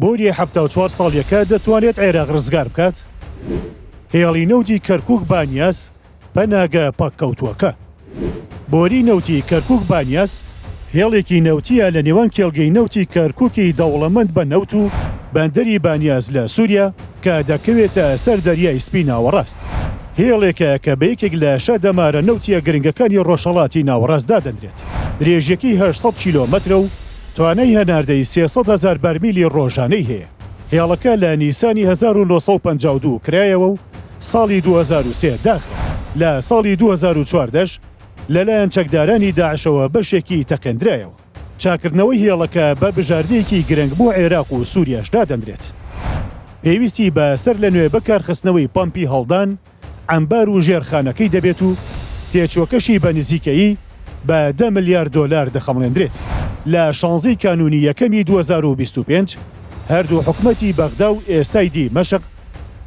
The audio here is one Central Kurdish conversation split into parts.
بۆریە 74 ساڵیەکە دەتوانێت عێراق ڕزگار بکات؟ هێڵی نەوتی کەرکوک بانیاس پەناگە پەککەوتووەکە. بۆری نەوتی کەرکوک بانیاس هێڵێکی نەوتییە لە نێوان کێڵگەی نەوتی کەرکوکی دەوڵەمەند بە نەوت و بەندەری بانیاس لە سوریا کە دەکەوێتە سەر دەریای سپی ناوەڕاست. هێڵێکە کە بە یەکێک لە شادەمارە نەوتییە گرنگەکانی ڕۆژهەڵاتی ناوەڕاست دادەنرێت. درێژییەکەی 800 کیلۆمەترە و توانای هەناردەی 300 هەزار بەرمیلی ڕۆژانەی هەیە. هێڵەکە لە نیسانی 1952 کرایەوە و ساڵی 2003 داخرا. لە ساڵی 2014 ش لەلایەن چەکدارانی داعشەوە بەشێکی تەقێندرایەوە. چاککردنەوەی هێڵەکە بە بژاردەیەکی گرنگ بۆ عێراق و سوریاش دادەنرێت. پێویستی بە سەرلەنوێ بەکارخستنەوەی پەمپی هەڵدان، عەمبار و ژێرخانەکەی دەبێت و تێچووەکەشی بە نزیکەیی بە دە ملیار دۆلار دەخەمڵێندرێت. لە شانزەی کانوونی یەکەمی 2025 هەردوو حکومەتی بەغدا و ئێستای دیمەشق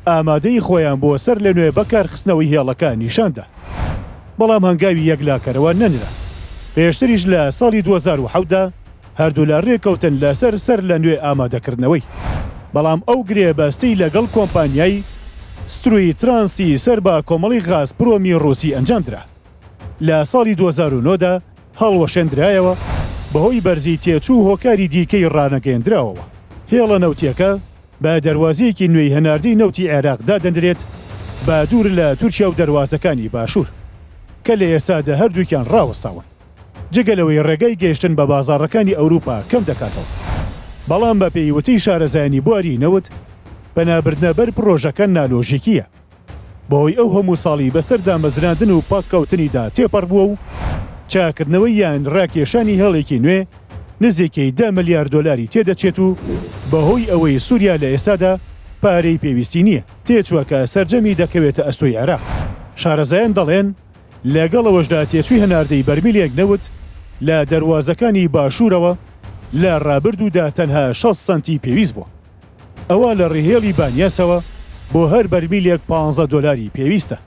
ئامادەیی خۆیان بۆ سەرلەنوێ بەکارخستنەوەی هێڵەکە نیشاندا. بەڵام هەنگاوی یەکلاکەرەوە نەنرا. پێشتریش لە ساڵی 2007 دا هەردوولا رێککەوتن لەسەر سەر لە نوێ ئامادەکردنەوەی، بەڵام ئەو گرێبەستەی لەگەڵ کۆمپانیای ستروی ترانسی سەر بە کۆمەڵەی غازپرۆمی رووسی ئەنجامدرا لە ساڵی 2009 دا هەڵوەشێندرایەوە بەهۆی بەرزی تێچوو و هۆکاری دیکەی رانەگەیەندراوەوە. هێڵە نەوتییەکە بە دەروازەیەکی نوێی هەناردەی نەوتی عێراق دادەنرێت بە دوور لە تورکیا و دەروازەکانی باشوور کە لە ئێستادا هەردووکیان ڕاوەستاون، جگە لەوەی ڕێگای گەیشتن بە بازاڕەکانی ئەوروپا کەم دەکاتەوە. بەڵام بەپێی وتەی شارەزایانی بواری نەوت، پەنابردنە بەر پڕۆژەکە نالۆژیکییە. بەهۆی ئەو هەموو ساڵی بەسەر دامەزراندن و پاککەوتنیدا تێپەڕبووە و چاککردنەوەی یان راکێشانی هێڵێکی نوێ نزیکەی دە ملیار دۆلاری تێدەچێت و بەهۆی ئەوەی سوریا لە ئێستادا پارەی پێویستی نییە تێچووەکە سەرجەمی دەکەوێتە ئەستۆی عێراق. شارەزایان دەڵێن، لەگەڵ ئەوەشدا تێچووی هەناردەی بەرمیلێک نەوت لە دەروازەکانی باشوورەوە لە رابردوودا تەنها 60 سەنتی پێویست بووە. ئەوا لە ڕیهێڵی بانیاسەوە بۆ هەر بەرمیلێک پانزە دۆلاری پێویستە.